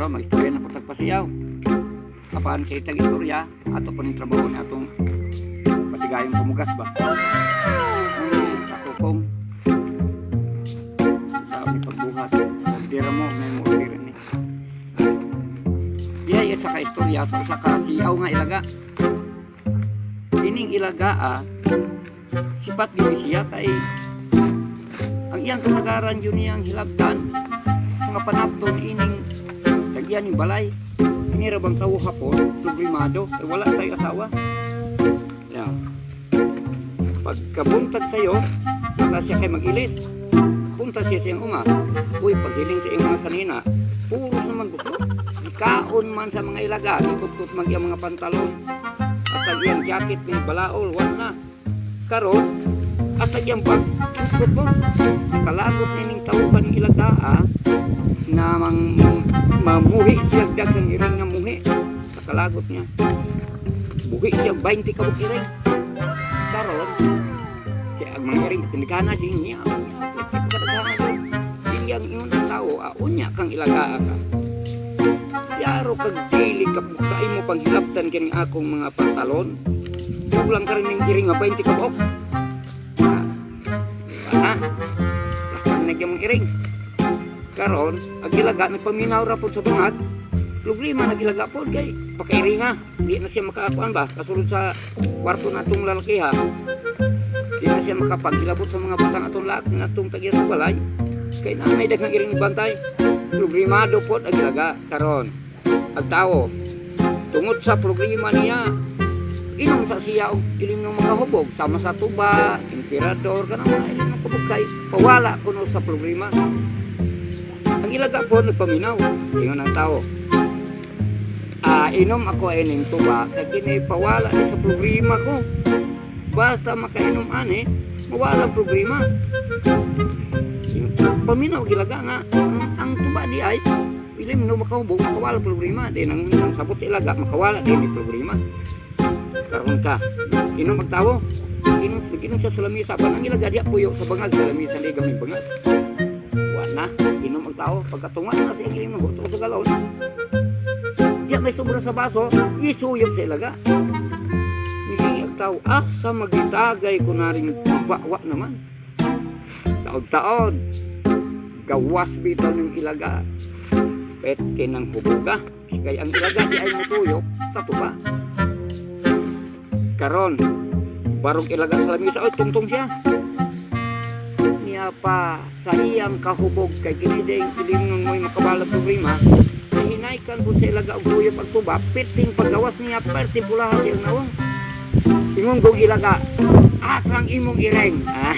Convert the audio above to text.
Karon magistorya na po tagpasiyaw. Apan kay tag istorya, ato pa ning trabaho ni atong patigayong pumugas ba. Ako kong sa aming pagbuhat. Dira mo, may mo dira ni. Diha isa ka istorya sa usa ka siyaw nga ilaga. Kining ilaga ah, sipat gyud siya kay ang iyang kasagaran yun niyang hilabtan mga panapton ining tagyan ning balay. Kini ra bang tawo hapon problemado eh, wala tayo asawa. Yeah. Pagkabuntag sayo, baka siya kay mag-ilis. Punta siya sa iyang uma. Uy, paghiling sa iyang mga sanina, puros naman buslo. Gikaon man sa mga ilaga, gikutkot mag iyang mga pantalon. At ang iyang jacket ni balaol, wala na. Karon, at ang iyang bag, kutkot mo. Sa kalagot nining tawuhan ng ilaga, ah, na mang, mamuhi siya daghang iring nga muhi. Sa kalagot niya. Buhi siya 20 ka iring. Karon, kaya ang mga iring tindikana siya niya. Iyang ingon ang tao, ah, unya kang ilagaa ka. Siyaro kag dili ka bukay mo panghilabtan kining akong mga pantalon. Kulang ka rin ng iring nga 20 ka buok. Ah, ah, basta nagyang mga iring. Karon, ang ilaga nagpaminaw ra pod sa bangag. Problema nagilaga pod kay pakairinga. Di na siya makaakuan ba kasulod sa kwarto natong lalaki ha. Di na siya makapagilabot sa mga butang atong lak natong tagya sa balay. Kay na may daghang iring bantay. Problemado pod ang ilaga karon. Ang tao tungod sa problema niya, inom sa siya og ilim ng makahubog sama sa tuba, emperador, kanang mga ilim ng hubog kay pawala kuno sa problema. Ang ilaga po nagpaminaw. Ingon ang tao, ah, inom ako ining tuba kay kini pawala ni sa problema ko. Basta makainom ani, mawala ang problema. Paminaw gilaga nga ang tuba di ay ilim no makahubog, makawala ang problema. Di nang sabot sa ilaga, makawala din ni problema. Karon ka, inom ang tao. Inom, inom siya sa lamisa. Pan ang ilaga diya puyo sa bangag, sa lamisa di gamay bangag. Wa na, inom ang tao. Pagkatunga na siya inom, huto sa galon. Diya may sobra sa baso, isuyop sa ilaga. Hindi ang tao, ah, sa magitagay ko na rin wa naman. Taod-taod, gawas bitaw ng ilaga. Pete ng hubuga. Kaya ang ilaga di ay musuyop sa tuba. Karon, barog ilaga sa lamisa, oy, tungtong siya. Niya pa sa iyang kahubog kay kini ding ilim mo'y makabala problema. Hinaykan po sa ilaga og suyop ang tuba, perting paggawas niya, perting pulahan sa iyang nawong. Ingon kong ilaga, asang imong ireng. Ah.